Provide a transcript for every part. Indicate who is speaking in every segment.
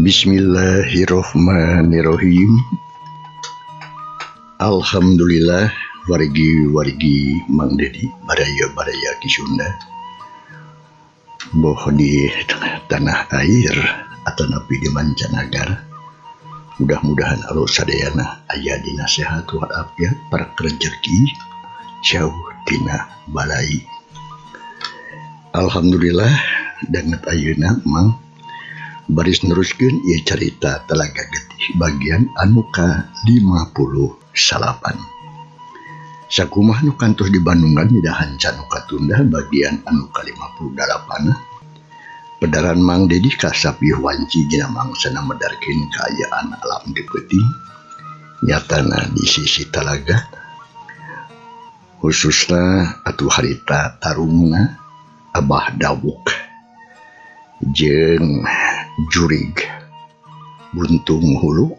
Speaker 1: Bismillahirrohmanirrohim. Alhamdulillah wargi-wargi Mang Dedi baraya-baraya Ki Sunda boh di tanah air atau napi di mancanagara, mudah-mudahan alus sadayana aya dina sehat walafiat, parek rejeki, jauh tina balai. Alhamdulillah danget ayeuna Mang baris neruskeun ieu carita Talaga Getih bagian anu ka 59. Sakumaha nu kantos di Bandungan midahan can nu katunda bagian anu ka 58, pedaran Mang Dedi kasapih wanci dina mangsana medarkeun kaayaan alam di peuting, nyatana di sisi talaga, khususna atuh harita tarungna Abah Dawuk jeung jurig buntung hulu.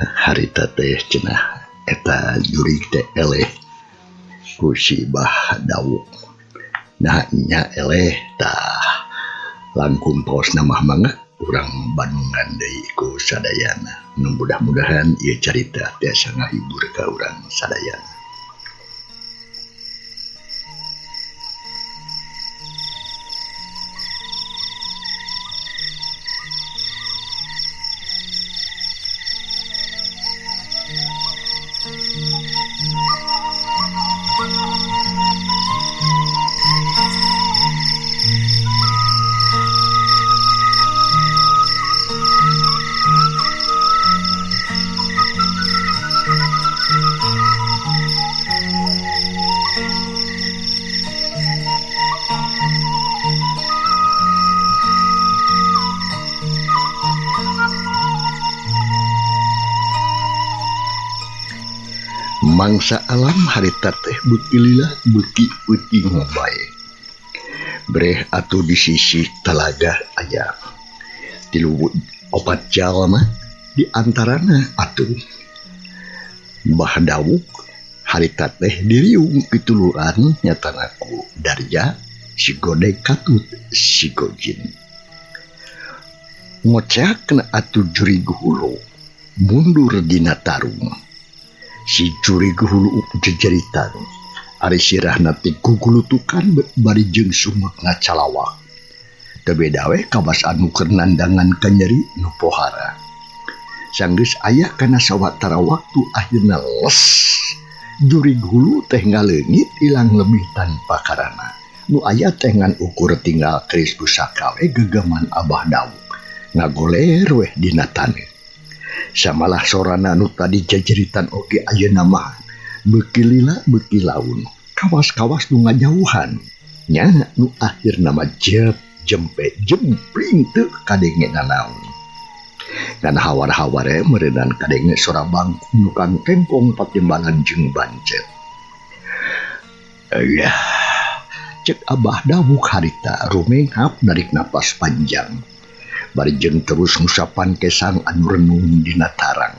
Speaker 1: Harita teh cenah eta jurig teh eleh ku si Bah Dawuk. Nah nya eleh tah, langkung paosna mah mangga urang Bandungan deui ku sadayana. Nu mudah-mudahan ieu carita tiasa ngahibur ka urang sadayana. Mangsa alam harita teh beuki lila beuki peuting bae. Breh atuh di sisi talaga aya tilu opat jalma, di antarana atuh Mbah Dawuk harita teh diriung pituluran nyatana ku Darja, si Godeg katut si Gojin. Ngoceakna atuh jurig hulu mundur dina tarung. Si jurig hulu jejeritan ari sirahna teh gugulutukan bari jeung sungut ngacalawak. Teu beda we kawas anu keur nandangan kanyeri nu pohara. Sanggeus aya kana sawatara waktu akhirna les jurig hulu teh ngaleungit ilang lebih tanpa karana. Nu aya teh ngan ukur tinggal keris pusaka we gegeman Abah Dawuk ngagoler weh dina taneuh. Samalah sorana nu tadi jejeritan oge ayeuna mah beuki lila beuki laun, kawas-kawas nu ngajauhan nya nu akhirna mah jep jempe jempling teu kadenge nanaon. Ngan hawar-hawar we meureunan kadenge sora bangkung nu kangkengkong patimbangan jeung bancet. Ayah, cek Abah Dawuk harita rumenghap narik napas panjang. Bari jeung terus ngusapan kesang anu renung dina tarang.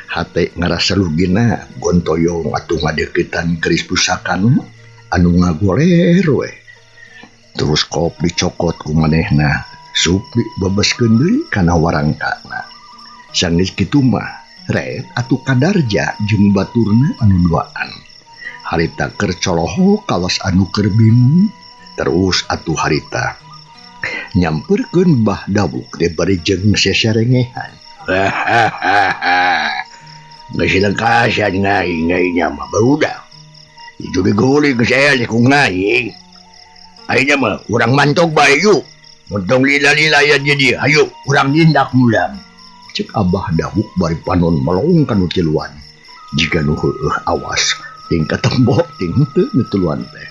Speaker 1: Hate ngarasa lugina gontoyong atuh ngadeuketan keris pusakana anu ngagoler we. Terus kop dicokot ku manehna, sup dibebeskeun deui kana warangkana. Sanggeus kitu mah ret atuh kadarja jeung baturna anu duaan. Harita keur coloho kawas anu keur bingung, terus atuh harita nyamperkeun Bah Dawuk teh bari jeung seserengehan.
Speaker 2: Geus lengkasan aing nya mah barudak. Jurig hulu geus eleh ku aing. Ayeuna mah urang mantog bae yuk. Montong lila-lila ya jadi, ayo urang nindak mulang.
Speaker 1: Cek Abah Dawuk bari panon melong ka nu tiluan. Jiga nu heueuh awas ting katembok ting henteu nu tiluan teh.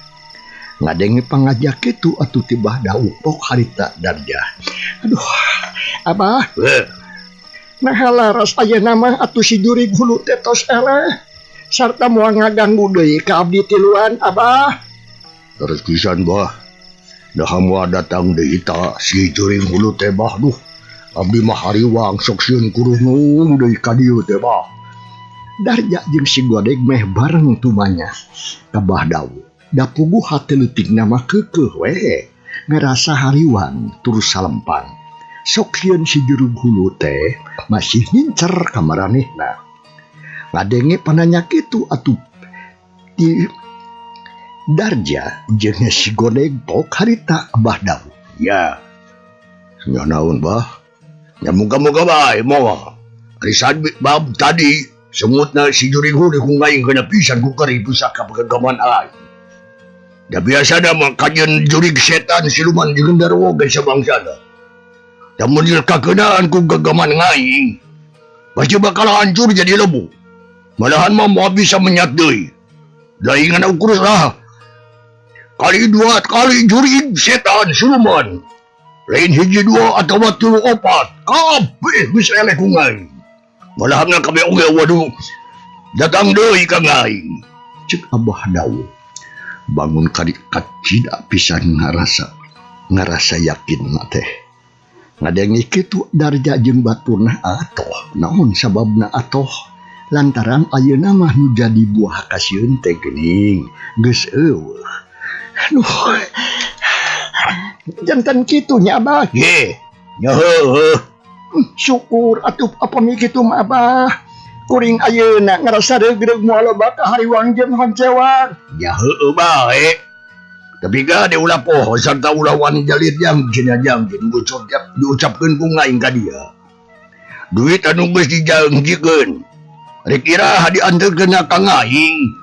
Speaker 1: Ngadenge pangajak kitu atuh ti Bah Dawuk pok harita Darjah. Aduh, Abah. Nah laras ayeuna mah atuh si jurig hulu teh tos eleh. Sarta moal ngaganggu deui ka abdi tiluan, Abah.
Speaker 2: Terus pisan bah. Dah moal datang deui ta si jurig hulu teh bah duh. Abdi mah hariwang sok sieun kurunung deui ka dieu teh bah.
Speaker 1: Darja jeung si Godeg meh bareng tumanya ka Bah Dawuk. Da puguh hate leutikna mah keukeuh we ngarasa hariwang turus salempang. Sok sieun si jurug hulu teh masih ngincer ka maranehna. Ngadenge pananya kitu atuh ti Darja jeung si Godeg pok harita Abah Dawuk.
Speaker 2: Ya. Nya naon bah? Nya muga-muga bae moal. Ari bab tadi semutna si jurig hulu ku aing kena pisan ku keri pusaka pagagaman aing. Da biasana mah kajeun jurig setan siluman jeung genderuwo ge sabangsana. Da mun kakeunaan ku gagaman aing, pasti bakal hancur jadi lebu. Malahan mah moal bisa menyat deui. Da ingan ukur lah. Kali dua kali jurig setan siluman. Lain hiji dua atawa tilu opat. Kabeh geus eleh ku aing. Malahan mah kabeh oge waduh datang deui ka aing.
Speaker 1: Cek Abah Dawuk. Bangun kali kacida pisan ngarasa yakin na teh. Ngadenge kitu Darja jeung baturna atoh. Naon sababna atoh? Lantaran ayeuna mah nu jadi buah kasieun teh geuning geus eueuh. Aduh. Jantan kitu nya Abah.
Speaker 2: Ye. Nya heueuh.
Speaker 1: Syukur atuh upami kitu mah Abah. Kuring ayeuna ngarasa reugreug moal loba ka hariwang jeung honcewang.
Speaker 2: Nya heueuh bae. Tapi gade ulah poho sarta ulah wani jalir jang cenah jang diucapkeun ku aing ka dia. Duit anu geus dijanjikeun. Rek iraha dianterkeun ka aing.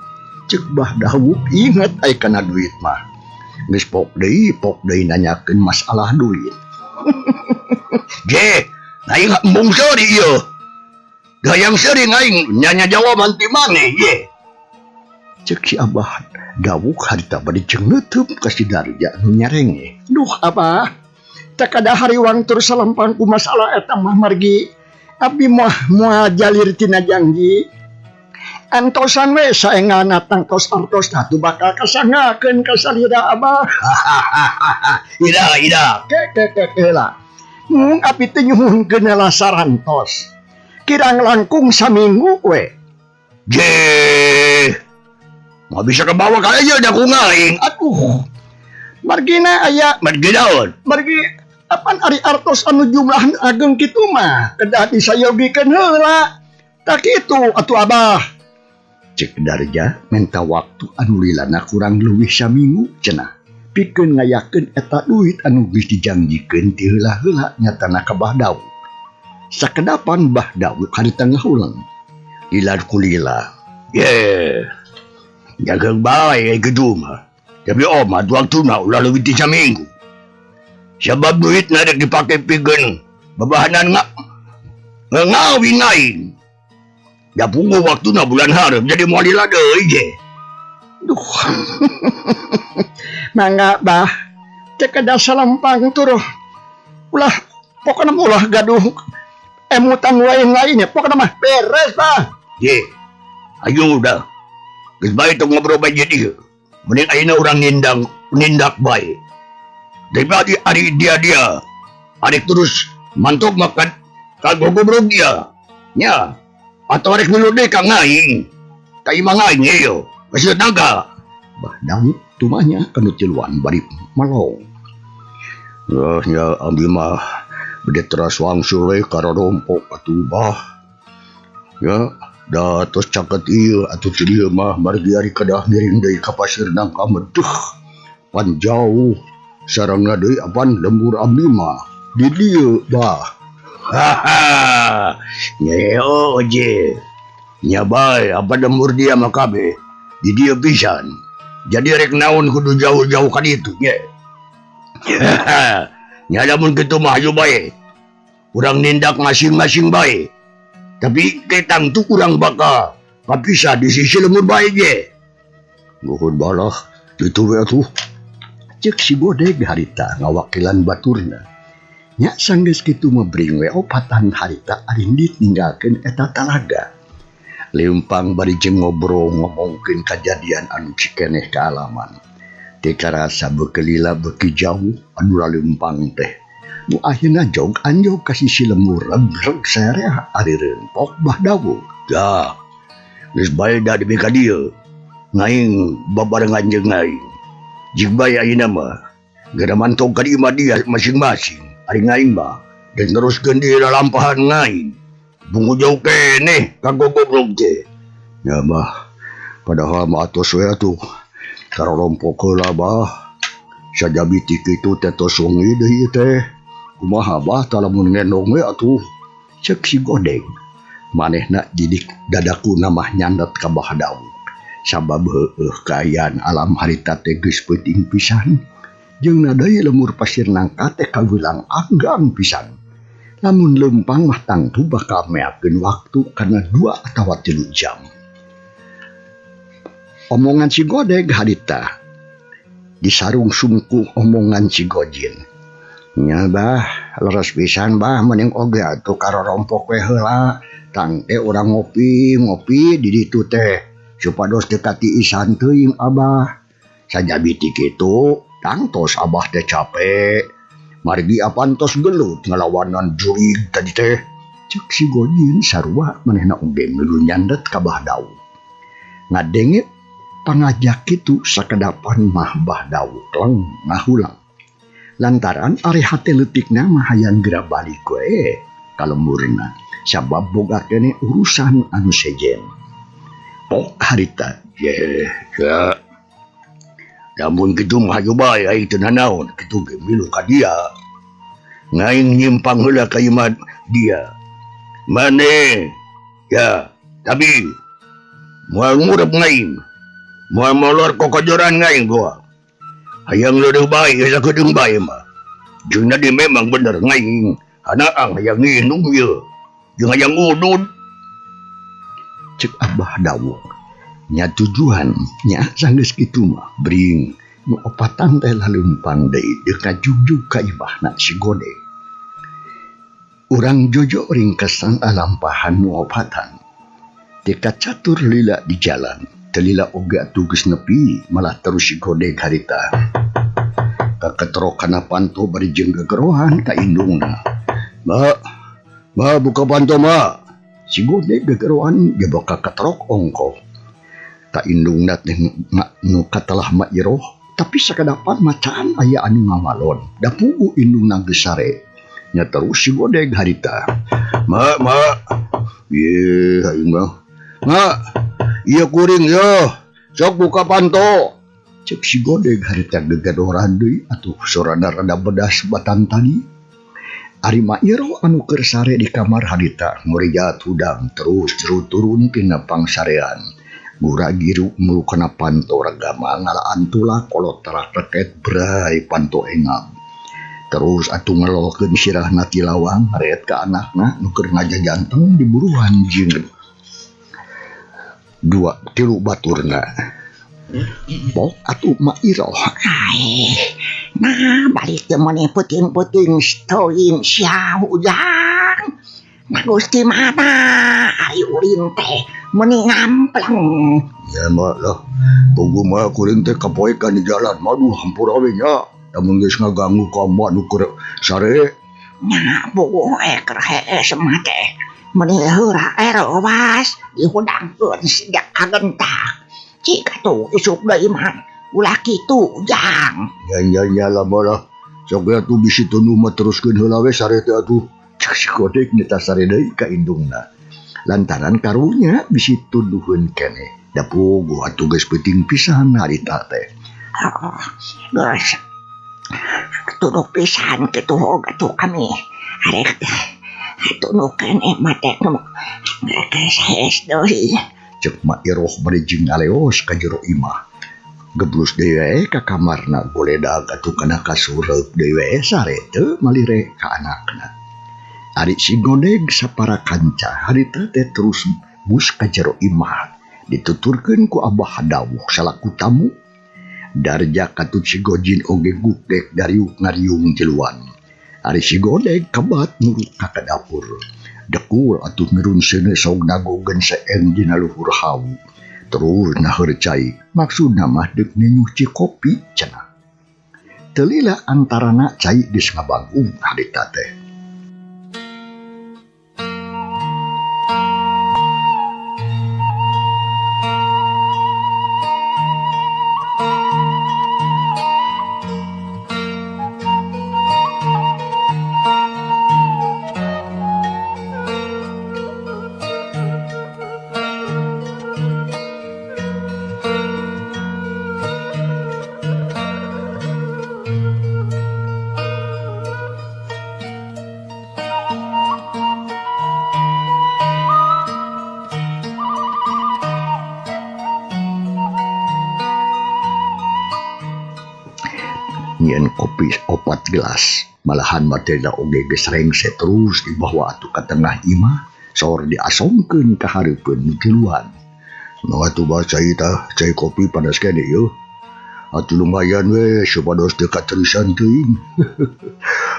Speaker 1: Ceuk Bah Dawuk inget ai kana duit mah. Geus pok deui nanyakeun masalah duit.
Speaker 2: Je, aing embung seuri ieu. Gayang seuring aing nyanya jawaban ti maneh ye.
Speaker 1: Ceuk si Abah Dawuk harita bade jeung neuteum ka si Darja nu nyarenge. Duh Abah, takada hariwang tur salempang ku masalah eta mah margi abdi mah moal jalir tina janji. Antosan we saengana tangtos artos atuh bakal kasangakeun ka salira Abah.
Speaker 2: Ida ida.
Speaker 1: Ke ke ke ke lah. Mung abdi teh nyuhunkeun sarantos. Kirang langkung saminggu we.
Speaker 2: Je. Moal bisa kebawa ka ieu da ku aing.
Speaker 1: Aduh. Margina aya
Speaker 2: margi naon?
Speaker 1: Margi apan ari artos anu jumlah ageng kitu mah kedah disayogikeun heula. Tak kitu atuh Abah. Cek Darja minta waktu anu lilana kurang leuwih saminggu cenah. Pikeun ngayakeun eta duit anu geus dijanjikeun ti heula-heula nyatana ka Bah Dawuk. Sakedapan Bah Dawuk harita ngahuleng.
Speaker 2: Lila kulila. Ye. Jaga bae kitu mah. Tapi omat waktuna ulah leuwih ti saminggu. Sabab duitna rek dipake pikeun babahanan ngawin aing. Da punggu waktuna bulan hareup jadi moal lila deui ge.
Speaker 1: Duh. Mangga Bah, cek kada salempang turuh. Ulah pokona mah ulah gaduh emutan lain-lainnya, pokona mah beres Bah.
Speaker 2: Ye. Ayo udah. Geus bae tong ngobrol bae jadi ieu. Mending ayeuna urang nindak bae. Daripada ari dia-dia. Arek terus mantok makan kagogobrog dia. Nya. Atau arek milu deui ka aing. Ka imah aing ieu. Geus naga.
Speaker 1: Bah Dawuk tumanya kanu tiluan bari melong.
Speaker 2: Nya abdi mah bade teras wangsul we ka rompok atuh bah. Ya, da tos caket ieu atuh ti dieu mah margi ari kedah ngiring deui ka pasir nangka meduh. Pan jauh sarengna deui apan lembur abdi mah di dieu bah. Haha. Nya oje. Nya bae apa lembur dia mah kabeh di dieu pisan. Jadi rek naon kudu jauh-jauh ka ditu nya. Nya lamun kitu mah hayu bae. Urang nindak masing-masing bae. Tapi ketang tu kurang bakal papisah di sisi lembur bae ge.
Speaker 1: Nuhun balah kitu we atuh. Ceuk si Bodeg harita ngawakilan baturna. Nya sanggeus kitu mah bring we opatan harita arindit ninggalkeun eta talaga. Leumpang bari jeung ngobrol ngomongkeun kajadian anu cikeneh kaalaman. Teu karasa beuki lila beuki jauh anu laleumpang teh. Nu akhirna jog anjog ka sisi lembur regreg sareha ari reumpok Bah Dawuk.
Speaker 2: Dah. Geus bae da demi ka dieu. Ngaing babarengan jeung aing. Jig bae ayeuna mah. Geura mantog ka imah dia masing-masing. Ari ngaing mah Dan teruskeun di lalampahan ngaing. Bungu jauh keneh ka gogoblog teh. Ya bah, padahal mah atos we atuh. Karorompok heula bah. Sajabi ti kitu teh tos wengi deui teh. Kumaha bah tah lamun ngendong we atuh. Ceuk si Godeg. Manehna didik dadakuna mah nyandet ka Bah Daud. Sabab heueuh kaayaan alam harita teh geus peuting pisan. Jeung deui lemur pasir nangka teh kawilang anggang pisan. Lamun leumpang mah tangtu bakal meakeun waktu kana 2 atawa 3 jam. Omongan si Godeg harita disarung sungku omongan si Gojin. Nya bah, leres pisan bah mending oge atuh karorompok we heula. Tang teh urang ngopi di ditu teh supados teu katiisan teuing abah. Sajabi ti kitu tangtos abah teh capek. Margi apan tos gelut ngalawanan jurig tadi teh. Ceuk si Gojin sarua manehna oge milu nyandet ka Bah Daud. Ngadenge pangajak kitu sakedapan mah Bah Daud leng ngahulang. Lantaran ari hate leutikna mah hayang geura balik we ka lemburna sabab boga keneh urusan anu sejen. Pok harita ye ya. Lamun kitu mah hayu bae ai teu nanaon kitu ge milu ka dia. Ngaing nyimpang heula ka imah dia. Mane ya tapi moal ngurep ngaing. Moal molor kokojoran ngaing gua. Hayang leureun bae sakedeung bae mah. Jeung di memang bener ngaing hanaang hayang nginum ieu. Jeung hayang udud. Ceuk Abah Dawuk. Nya tujuan nya sanggeus kitu mah bring nu opatan teh laleumpang deui deuk ngajugjug ka imahna si Godeg. Urang jojo ringkesan alampahan nu opatan. Teu kacatur lila di jalan. Teu lila oge atuh geus nepi malah terus si Godeg harita. Kaketrok kana panto bari jeung gegerohan ka indungna. Ma, ma buka panto ma. Si Godeg gegerohan jaba kaketrok ongkoh. Ka indungna teh nu katelah Ma Iroh, tapi sakadapan macan aya anu ngawalon. Da puguh indungna geus sare. Nya terus si Godeg harita. Ma, ma. Ye, aing mah. Ma, ieu kuring yo. Sok buka panto. Ceuk si Godeg harita gegedoran deui atuh sorana rada bedas batan tadi. Ari Ma Iroh anu keur sare di kamar harita ngurijat hudang terus jeru turun tina pangsarean. Gura giru mulu kana panto ragama ngalaan tulak kolot reket brai panto engap. Terus atuh ngelokeun sirahna ti lawang ret ka anakna nu keur ngajajanteng di buruan jeung 2 3 baturna. Pok atuh Ma Iroh.
Speaker 3: Nah balik teh maneh peuting-peuting teuing sia ujang. Nah Gusti mana ari ulin teh meuni ngampleng.
Speaker 2: Ya mah lah. Puguh mah kuring teh kapoekan di jalan. Maduh hampura we nya. Lamun geus ngaganggu ka emak nu keur sare.
Speaker 3: Nya puguh keur hees mah teh. Meuni heura erowas dihudangkeun siga kagentak. Cik atuh isuk deui mah ulah kitu jang.
Speaker 2: Ya ya ya lah mah lah. Sok we atuh bisi tunduh mah teruskeun heula we sare teh atuh. Cek si Godeg nita sare deui ka indungna. Lantaran karunya bisi tunduheun keneh. Da puguh atuh geus peuting pisan harita teh.
Speaker 3: Oh, geus. Tunduh pisan kitu atuh kami. Arek tunduh keneh mah teh geus hees deui.
Speaker 1: Ceuk Ma Iroh bari jeung ngaleos ka jero imah. Geblus deui we ka kamarna goledag atuh kana kasureup deui we sare teu malire ka anakna. Ari si Godeg sapara kanca harita teh terus bus ka jero imah dituturkeun ku Abah Dawuh salaku tamu. Darja katut si Gojin oge gukdek dariuk ngariung tiluan. Ari si Godeg kabat nurut ka dapur. Dekul atuh mirun seuneu sok dagogeun seeng dina luhur hawu. Terus naheur cai, maksudna mah deuk ninyuh kopi cenah. Teu lila antarana cai geus ngabangung harita teh. Nyieun kopi opat gelas malahan materi oge geus rengse terus dibawa atuh ka tengah imah sor diasongkeun ka hareupeun nu tiluan. Nu atuh bah cai tah cai kopi panas keneh yeuh. Atuh lumayan we supados teu katerusan teuing.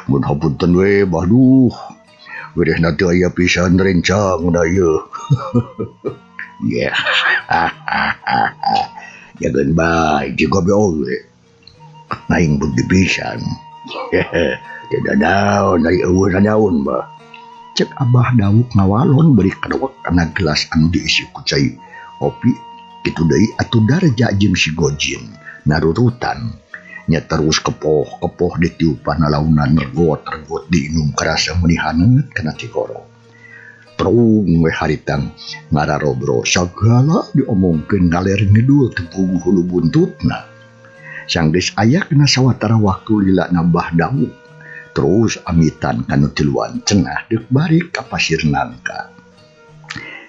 Speaker 1: Mun hapunten we bah duh. Wirehna teu aya pisan rencang da ieu. Yeah. Jageun bae jeung kopi oge. Aing beugti pisan. Teu dadaon ari eueuh nanaon bah. Cek Abah Dawuk ngawalon bari kadewek kana gelas anu diisi ku cai kopi. Kitu deui atuh Darja jeung si Gojin narurutan. Nya terus kepoh-kepoh ditiupan launan regot-regot diinum karasa meuni haneut kana tikoro. Terung we haritang ngararobro sagala diomongkeun ngaler ngidul teu puguh hulu buntutna. Sanggeus aya kana sawatara waktu lila nambah Dawuk. Terus amitan kanu tiluan cenah deuk balik ka Pasir Nangka.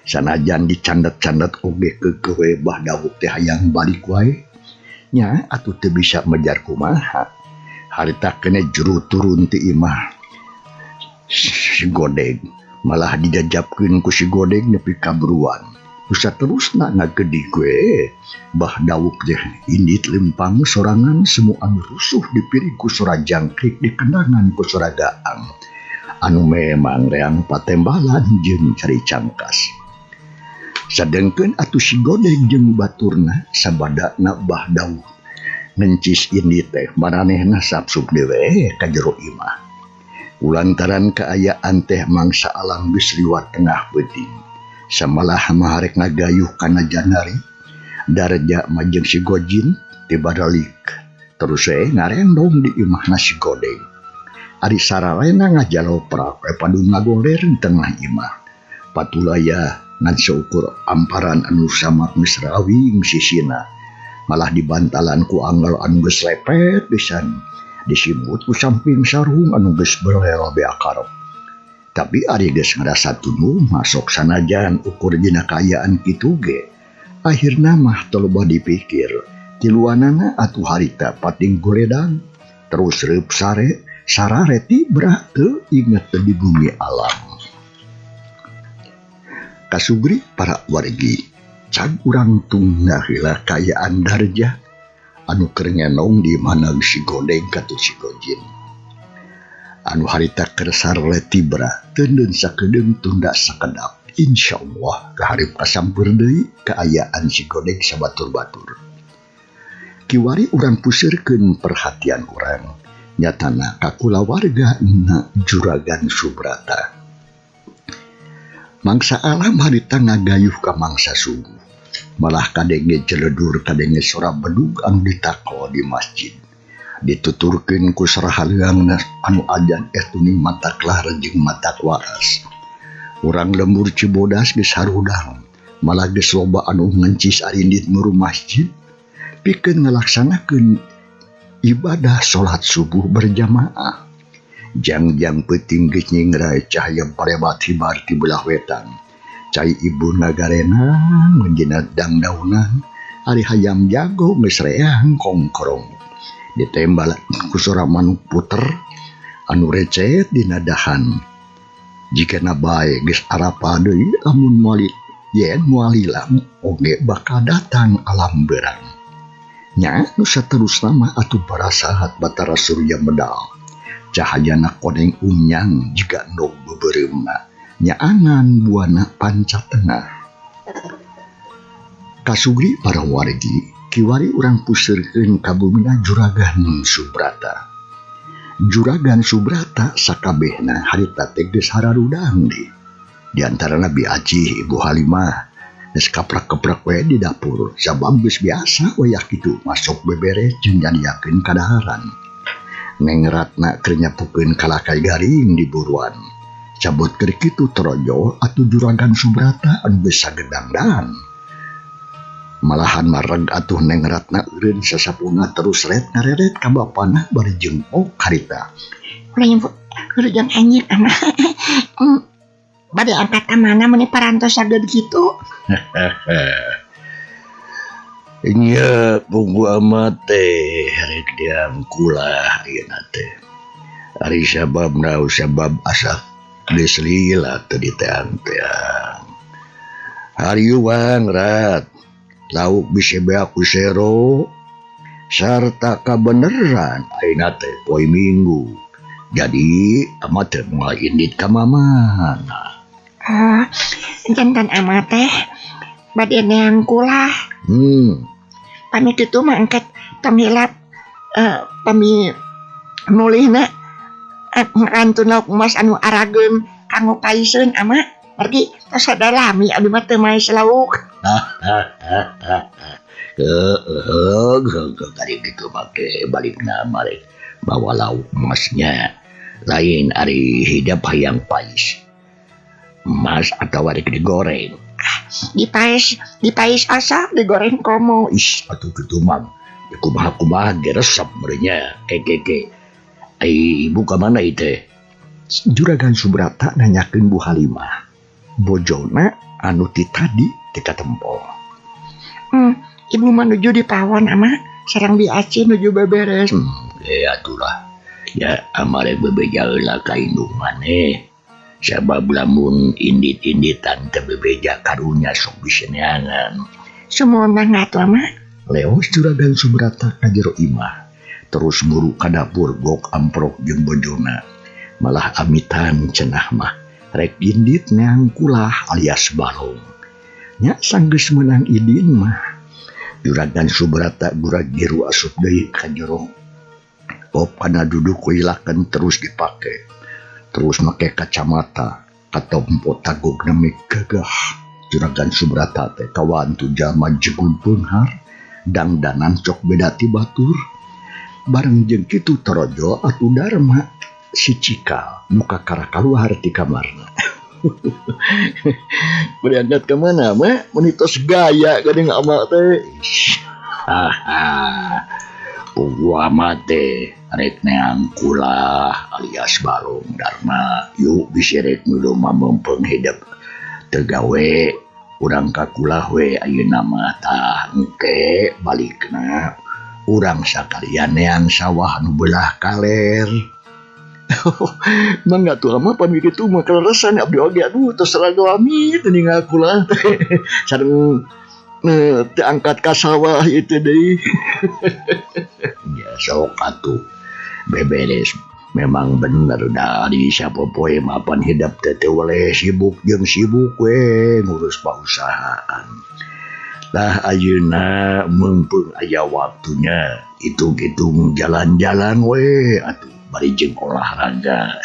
Speaker 1: Sanajan dicandet-candet oge keukeuh we Bah Dawuk teh hayang balik wae. Nya atuh teu bisa mejar kumaha. Harita keneh juru turun ti imah si Godeg malah dijajapkeun ku si Godeg nepi ka buruan. Nu saterusna ngagedig we Bah Dawuk teh indit lempang sorangan semu anu rusuh dipirig ku sora jangkrik dikendangan ku sora gaang anu memang reang patembalan jeung cari cangkas. Sadengkeun atuh si Godeg jeung baturna sabadana Bah Dawuk ngencis indit teh maranehna sapsup dewe ka jero imah. Kulantaran kaayaan teh mangsa alam geus liwat tengah peuting. Samalah maharek ngagayuh kana janari Darja mah jeung si Gojin tibaralik terus we ngarendong di imahna si Godeg. Ari sararena ngajaloprak we padu ngagoler di tengah imah. Patulaya ngan seukur amparan anu samak geus rawing sisina malah dibantalan ku anggal anu geus lepet pisan disimbut ku samping sarung anu geus belel beakar. Tapi ari geus ngarasa tunduh masuk sanajan ukur dina kaayaan kitu ge akhirna mah teu loba dipikir tiluanana atuh harita pating goledang terus reup sare sarare tibra teu inget di bumi alam. Kasugri para wargi cag urang tungna heula kaayaan Darja anu keur ngenong di mana si Godeg katuh si Gojin. Anu harita keur sarle tibra teuneun sakedeung tunda sakedap. Insyaallah kaharep kasampeur deui kaayaan si Godeg sabatur-batur. Kiwari urang puseurkeun perhatian urang nyatana ka kulawarga na Juragan Subrata. Mangsa alam harita ngagayuh ka mangsa subuh. Malah kadenge jeledur kadenge sora bedug anu ditako di masjid. Dituturkeun ku sarahaleungna anu ajan tuning mata kelar jeung mata waras. Urang lembur Cibodas geus harudang, malah geus loba anu ngencis arindit muru masjid pikeun ngalaksanakeun ibadah salat subuh berjamaah. Jang-jang peuting geus nyingrai cahaya parebat hibar ti belah wetan. Cai ibu nagarenang menjina dangdaunan, ari hayam jago geus reang kongkrong. Ditembal ku sora manuk puter anu recet dina dahan. Jikana bae geus arapa deui lamun moal yen moal lila oge bakal datang alam berang. Nya nu saterusna mah atuh barasahat Batara Surya medal. Cahayana koneng unyang jiga endog beubeureumpna nyaangan buana panca tengah. Kasugri para wargi kiwari urang puseurkeun ka bumina Juragan Subrata. Juragan Subrata sakabehna harita teh geus hararudang deui. Di antarana Bi Acih, Ibu Halimah geus kaprak-keprak we di dapur sabab geus biasa wayah kitu masuk beberes jeung nyadiakeun kadaharan. Neng Ratna keur nyapukeun kalakai garing di buruan. Cabut keur kitu torojo atuh Juragan Subrata anu geus sagedangdan. Malahan mareg atuh Neng Ratna eureun sasapuna terus ret ngareret ka bapana bari jengkok harita.
Speaker 3: Ulah nyebut hurujang anjir ama. Bade angkat ka mana meuni parantos saged kitu.
Speaker 2: Nya punggu amat teh rek diangkulah ayeuna teh. Ari sababna sabab asa geus lila teu diteang-teang. Hariuang rat lauk bisi beak ku sero sarta kabeneran ayeuna teh poe Minggu. Jadi amat teh moal indit ka mamana.
Speaker 3: Ah, jantan amat teh bade neang kulah. Pami kitu mah engket tong hilap pami nulihna ngantun lauk emas anu arageun kanggo paiseun ama margi tos sada lami abdi mah teu maes lauk.
Speaker 2: Heeh, kali kitu make balikna mah rek bawa lauk emasnya. Lain ari hidep hayang pais. Emas atawa rek digoreng.
Speaker 3: Dipais, dipais asa digoreng komo.
Speaker 2: Ih, atuh kitu mah kumaha-kumaha ge resep meureunnya. Keke. Ai ibu ka mana ieu teh?
Speaker 1: Juragan Subrata nanyakeun Bu Halimah. Bojona anu ti tadi teu katempo.
Speaker 3: Ibu mah nuju di pawon ama sareng Bi Aci nuju beberes.
Speaker 2: Atulah. Ya amare bebeja heula ka indung maneh. Sabab lamun indit-inditan teu bebeja karunya sok bisa neangan.
Speaker 3: Sumona atuh ama.
Speaker 1: Leos Juragan Subrata ka jero imah. Terus buru ka dapur gok amprok jeung bojona. Malah amitan cenah mah rek indit neang kulah alias balong. Nya sanggeus meunang idin mah. Juragan Subrata gurag giru asup deui ka jero. Pop kana duduk wilakeun terus dipake. Terus make kacamata katompo tagogna meh gagah. Juragan Subrata teh kawantu jalma jegun peunghar dangdanan cok beda ti batur. Bareng jeung kitu torojo atuh Dharma si Cikal muka kara kaluar ti kamarna. Berangkat ke mana mah meuni tos gaya geuning ama teh.
Speaker 2: Haha. Gua mah teh rek neang kulah alias balong Dharma. Yuk bisi rek nu mah meungpeung hidep teu gawe urang ka kulah we ayeuna mah tah engke balikna urang sakalian neang sawah nu belah kaler.
Speaker 1: Mangga tuh ama pami kitu mah kaleresan abdi oge aduh tos raga lami teu ninggal kulah teh. Sareng teu angkat ka sawah ieu teh deui.
Speaker 2: Ya sok atuh beberes. Memang bener dari sapopoe mapan hidep teh teu weleh sibuk jeung sibuk we ngurus pausahaan. Tah ayeuna meungpeung aya waktunya hitung-hitung jalan-jalan we atuh bari jeung olahraga.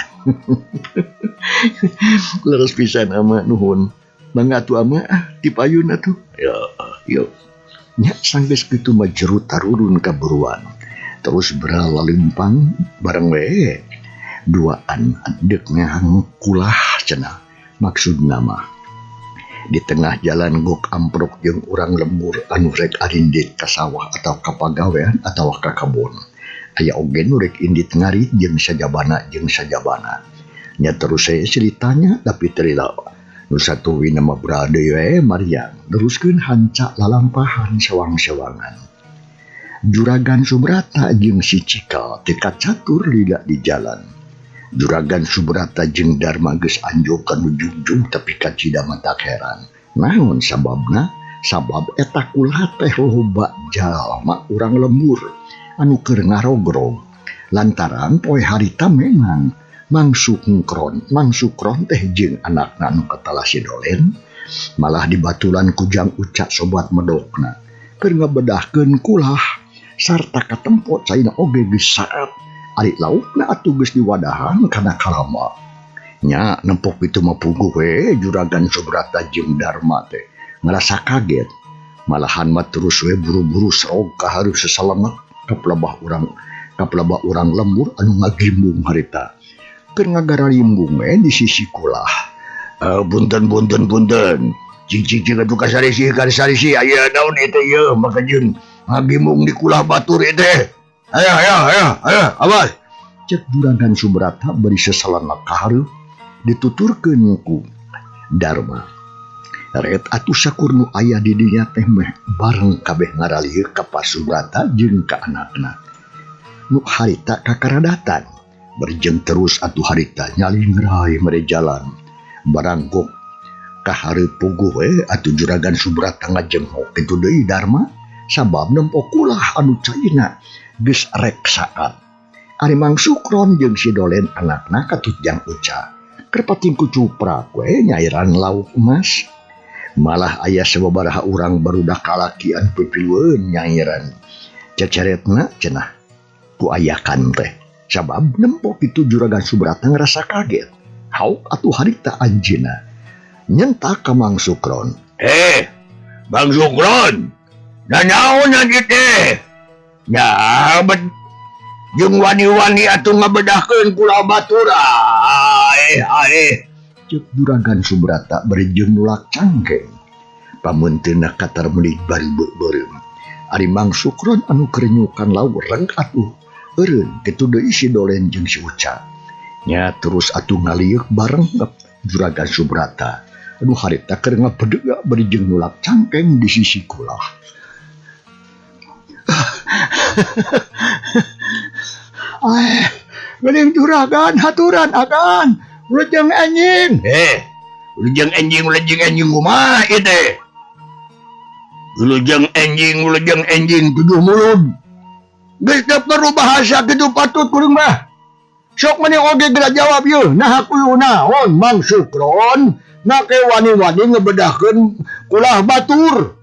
Speaker 1: Leres pisan ama nuhun. Mangga atuh ama ah tipayun atuh.
Speaker 2: Ya, yuk.
Speaker 1: Nya sanggeus kitu mah jero tarurun ka buruan. Terus beralalimpang bareng we. Duaan deuk neang kulah cenah maksudna mah. Di tengah jalan gok amprok jeung urang lembur anu rek arindit ka sawah atau ka pagawean atawa ka kabon. Aya oge nu rek indit ngarit jeung sajabana jeung sajabana. Nya terus saya ceritanya tapi terila. Nu satuwina mah berade we Mariang neruskeun hanca lalampahan sewang-sewangan. Juragan Subrata jeung si Cikal teu kacatur lila di jalan. Juragan Subrata jeung Dharma geus anjog ka nu jungjung tapi kacida mah tak heran. Naon sababna? Sabab eta kulah teh loba jalma urang lembur anu keur ngarogrog. Lantaran poe harita memang Mang Sukron teh jeung anakna anu katala si Dolen malah dibatulan ku Jang Uca sobat medokna keur ngabedahkeun kulah sarta katempo caina oge geus saat ari laukna atuh geus diwadahan kana kalama. Nya nempok kitu mah puguh we Juragan Subrata jeung Dharma teh ngarasa kaget. Malahan mah terus we buru-buru serog ka hareup sasalemek kapelebah urang lembur anu ngagimbung harita. Keur ngagaralimbung we di sisi kulah.
Speaker 2: Punten punten punten. Cing-cing atuh kasarisi kasarisi aya naon ieu teh ieu maka jeung ngagimbung di kulah batur ieu teh. Ayo ayo ayo ayo awas.
Speaker 1: Cek Juragan Subrata bari seselenek ka hareup dituturkeun ku Dharma. Ret atuh sakur nu aya di dinya teh meh bareng kabeh ngaralih ka Pak Subrata jeung ka anakna. Nu harita kakaradatan berjeng terus atuh harita nyalingrai mere jalan barangkok ka hareup puguh we atuh Juragan Subrata ngajenghok kitu deui Darma sabab nempo kulah anu caina geus rek saat. Ari Mang Sukron jeung si Dolen anakna katut jang Uca. Keur pating ku cuprak we nyairan lauk emas. Malah aya sababaraha urang barudak kalakian pipilueun nyairan. Ceceretna cenah ku ayakan teh. Sabab nempo kitu Juragan Subrata ngerasa kaget. Hauk atuh harita anjeunna. Nyentak ka Mang Sukron.
Speaker 2: Bang Sukron, nanaon anjeun teh? Nya bet jeung wani-wani atuh ngabedahkeun kula batur. Aeh.
Speaker 1: Cek Juragan Subrata bari jeung nulak cangkeng. Pamunteunna katar meuli bari beureum. Ari Mang Sukron anu kerenyukan lauk reng atuh. Eureun kitu deui si Dolen jeung si Uca. Nya terus atuh ngalieuk bareng Juragan Subrata. Anu harita keur ngabedega bari jeung nulak cangkeng di sisi kulah. Geuning juragan haturan agan. Wilujeng anjing.
Speaker 2: Wilujeng anjing, wilujeng anjing kumaha ieu teh? Wilujeng anjing, wilujeng anjing tujuh mulud.
Speaker 1: Geus teu perlu bahasa kitu patut kuring mah. Sok meni oge geura jawab yeuh. Naha kuyu naon Mang Sukron make wani-wani ngebedahkeun kulah batur.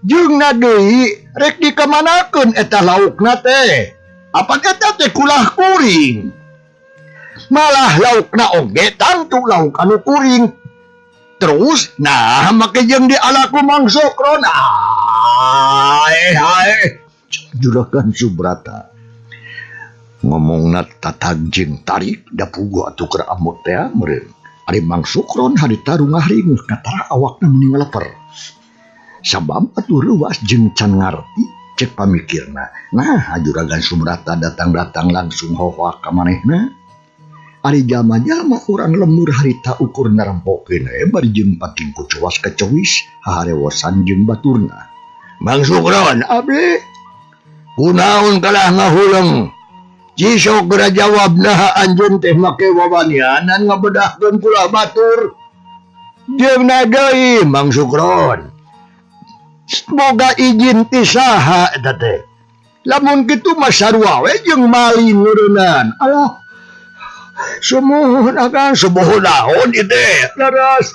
Speaker 1: Jeung na deui rek dikamanakeun eta laukna teh? Apa eta teh kulah kuring? Malah laukna oge tangtu lauk anu kuring. Terus nah make jeung dialaku Mang Sukron. Ae ae Juragan Subrata ngomongna tatag jeung tarik da puguh atuh keur amot teh meureun. Ari Mang Sukron harita rungah-ringeuh katara awakna meni ngaleper. Sabab atuh reuas jeung can ngarti cek pamikirna. Nah Juragan Subrata datang-datang langsung hohoak ka manehna. Ari jalma-jalma urang lembur harita ukur narempokeun we bari jeung pating kucuas kacewis haharewosan jeung baturna.
Speaker 2: Mang Sukron
Speaker 1: abdi
Speaker 2: kunaon kalah ngahuleng? Cisok geura jawab naha anjeun teh make wawanianan ngabedahkeun kula batur.
Speaker 1: Jeung na deui Mang Sukron. Boga izin ti saha eta teh? Lamun kitu mah sarua we jeung maling ngeureunnan. Alah. Sumuhun akan
Speaker 2: sumuhun naon ieu teh?
Speaker 1: Leres.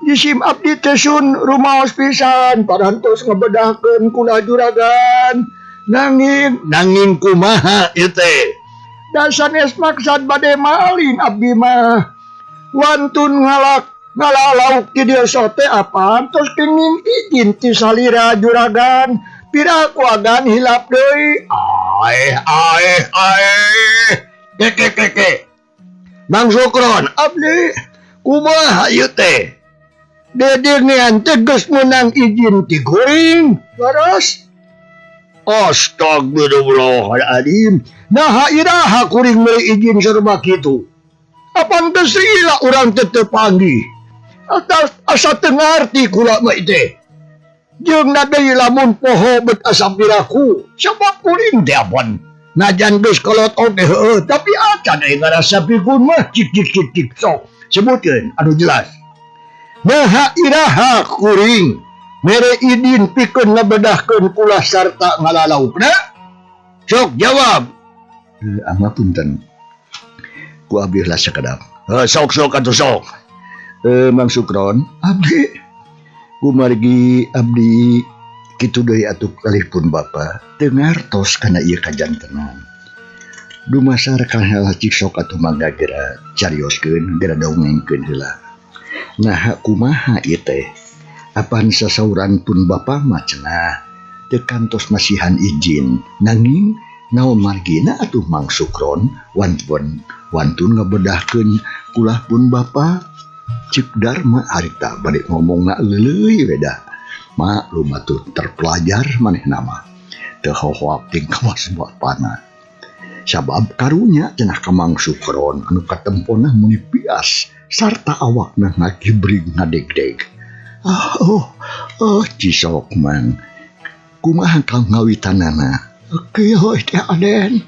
Speaker 1: Jisim abdi teh sun rumaos pisan parantos ngebedahkeun kula juragan. Nanging
Speaker 2: kumaha ieu teh?
Speaker 1: Da sanes maksad bade maling abdi mah. Wantun ngalalauk ti dieu sote apaan tos kenging izin ti salira juragan. Piraku agan hilap deui.
Speaker 2: Aeh aeh aeh. Keke keke. Mang Sukron
Speaker 1: abdi
Speaker 2: kumaha ieu teh?
Speaker 1: Dedengean teh geus meunang izin ti kuring. Leres. Astagfirullahaladzim. Naha iraha kuring meuli izin serba kitu. Apan geus lila urang teh teu panggih. Atas asa teu ngarti kula mah teh. Jeung na deui lamun poho bet asa piraku. Sabab kuring teh apan. Najan geus kolot oge heueuh, tapi acan euy ngarasa pikun mah cik cik cik cik sok. Sebutkeun anu jelas. Naha iraha kuring mere idin pikeun ngabedahkeun kula sarta ngalalaukna?
Speaker 2: Sok jawab.
Speaker 1: Amapunten. Ku abdi lah sakedap.
Speaker 2: Sok sok atuh sok.
Speaker 1: Mang Sukron, abdi kumargi abdi kitu deui atuh kalih pun bapa teu ngartos kana ieu kajantenan. Dumasar kana cik sok atuh mangga geura carioskeun geura dongengkeun heula. Naha kumaha ieu teh? Apan sasauran pun bapa mah cenah teu kantos masihan izin nanging naon margina atuh Mang Sukron wantun ngabedahkeun kulah pun bapa. Cik Darma harita bade ngomongna leuleui we dah. Maklum atuh terpelajar manehna mah teu hohoak ting kawas bapana. Sabab karunya cenah ka Mang Sukron anu katempona muni pias sarta awakna ngagibrig ngadegdeg. Oh, oh, cisok mang. Kumaha kang ngawitanana?
Speaker 4: Kieu teh Aden.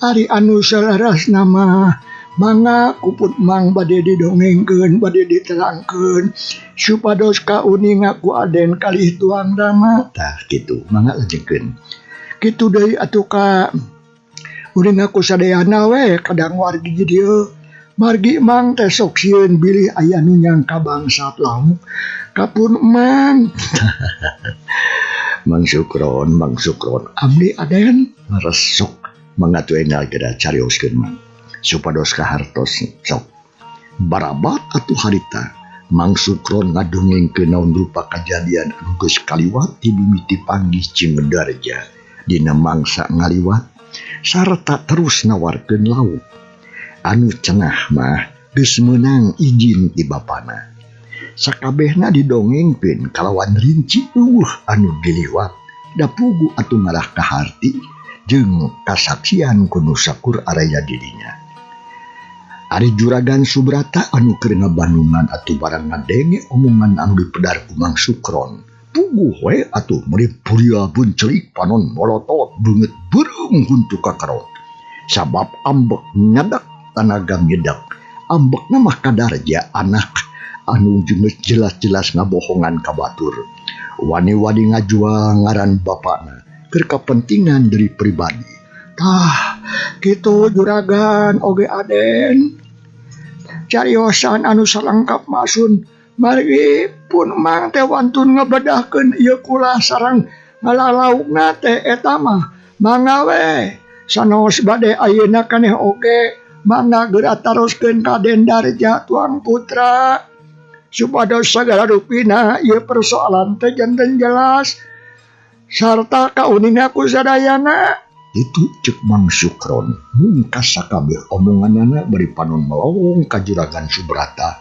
Speaker 4: Ari anu salarasna mah mangga kuput mang bade didongengkeun, bade diterangkeun supados kauninga ku Aden kalih tuang Rama.
Speaker 1: Tah kitu, mangga lajengkeun.
Speaker 4: Kitu deui atuh ka uninga ku sadayana we kadang wargi di dieu. Margi mang teh sok sieun bilih aya nu nyangka bangsat lauk kapun mang.
Speaker 1: Mang Sukron, Mang Sukron,
Speaker 4: abdi Aden
Speaker 1: resok mangga atuh enggal geura carioskeun mang. Supados kahartos sok. Barabat atuh harita Mang Sukron ngadongengkeun naon rupa kajadian anu geus kaliwat ti mimiti panggih jeung Darja dina mangsa ngaliwat sarta terus nawarkeun lauk. Anu cenah mah geus meunang izin ti bapana. Sakabehna didongengkeun kalawan rinci eueuh anu diliwat da pugu atuh ngarah kaharti jeung kasaksian ku nu sakur araya dirinya. Ari Juragan Subrata anu keur ngabandungan atuh barang ngadenge omongan anu dipedar ku Mang Sukron. Puguh we atuh meuli puria buncelik panon molotot beungeut beureum huntu kakerot. Sabab ambek nyadak tanaga nyedak. Ambekna mah kadarja anak anu geus jelas-jelas ngabohongan ka batur. Wani-wani ngajual ngaran bapana keur kapentingan diri pribadi.
Speaker 4: Tah, kitu Juragan oge Aden. Cariosan anu salengkap masun margi pun mang teh wantun ngebedahkeun ieu kulah sareng ngalalaukna teh eta mah mangga we sanos bade ayeuna kaneh oge mangga geura taroskeun ka Den Darja tuang putra supados sagala rupina ieu persoalan teh janten jelas sarta kauninga ku sadayana.
Speaker 1: Itu cek Mang Sukron mungkas sakabeh omonganana bari panon melong ka Juragan Subrata.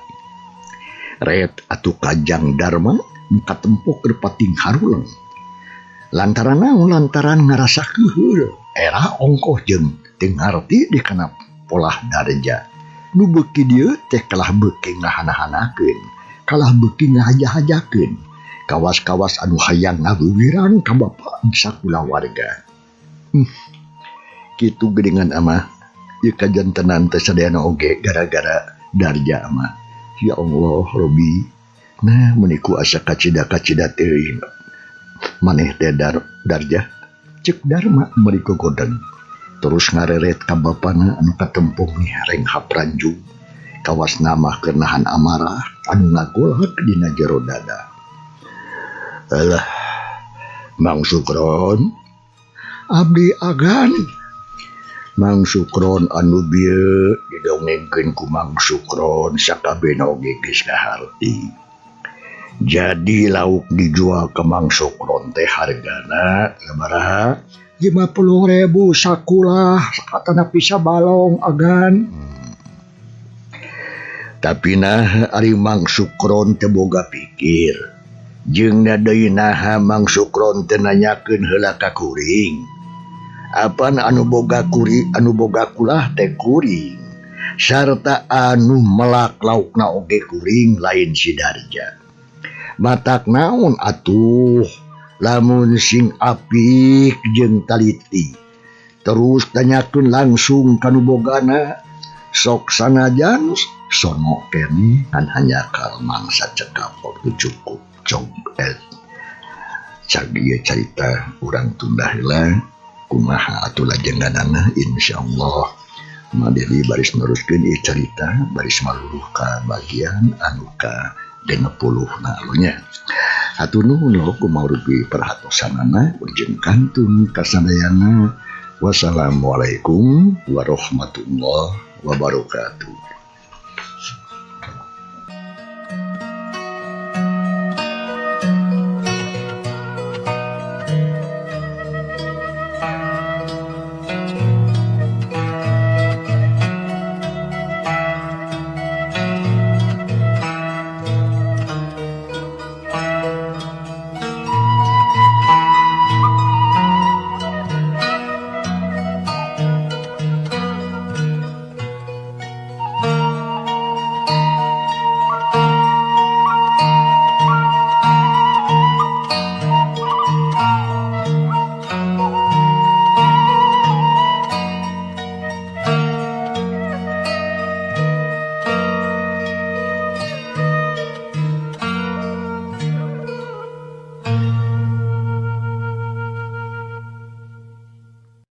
Speaker 1: Ret atuh Kajang Darma muka tempo keur pating haruleng. Lantaran naon? Lantaran ngarasa keuheul era ongkoh jeung teu ngarti di kana polah Darja. Nu beuki dieu teh kalah beuki ngahana-hanakeun, kalah beuki ngahaja-hajakeun. Kawas-kawas anu hayang ngawiwiran ka bapa sakulawarga. Kitu geuningan amah ieu kajantenan teh sadayana oge gara-gara Darja amah. Ya Allah Robi, nah meuniku asa kacida-kacida teuing maneh teh Darja. Cek Darma meuli gogodeng terus ngareret ka bapana anu katempung nihareng hapranjug. Kawas namah keur nahan amarah anu ngagolak dina jero dada. Alah Mang Sukron,
Speaker 4: abdi agan.
Speaker 1: Mang Sukron anu bieu didongengkeun ku Mang Sukron sakabehna oge geus kaharti. Jadi lauk dijual ke Mang Sukron teh hargana sabaraha?
Speaker 4: 50.000 sakulah satana pisa balong agan.
Speaker 1: Tapi nah ari Mang Sukron teh boga pikir. Jeung deui naha Mang Sukron teh nanyakeun heula ka kuring. Apan anu boga kuri anu boga kulah teh kuring sarta anu melak laukna oge kuring lain si Darja. Matak naon atuh lamun sing apik jeung taliti terus tanyakeun langsung ka nu bogana sok sanajan sono keneh kan hanya kal mangsa cekap waktu cukup cog cag ieu carita urang tunda heula. Kumaha atuh lajenganana insyaallah Madeli baris neruskeun ieu carita baris maluruh ka bagian anu ka 60 na nya. Hatur nuhun lo kumarupi perhatosanana ujung kantun kasadayana. Wassalamualaikum warahmatullahi wabarakatuh.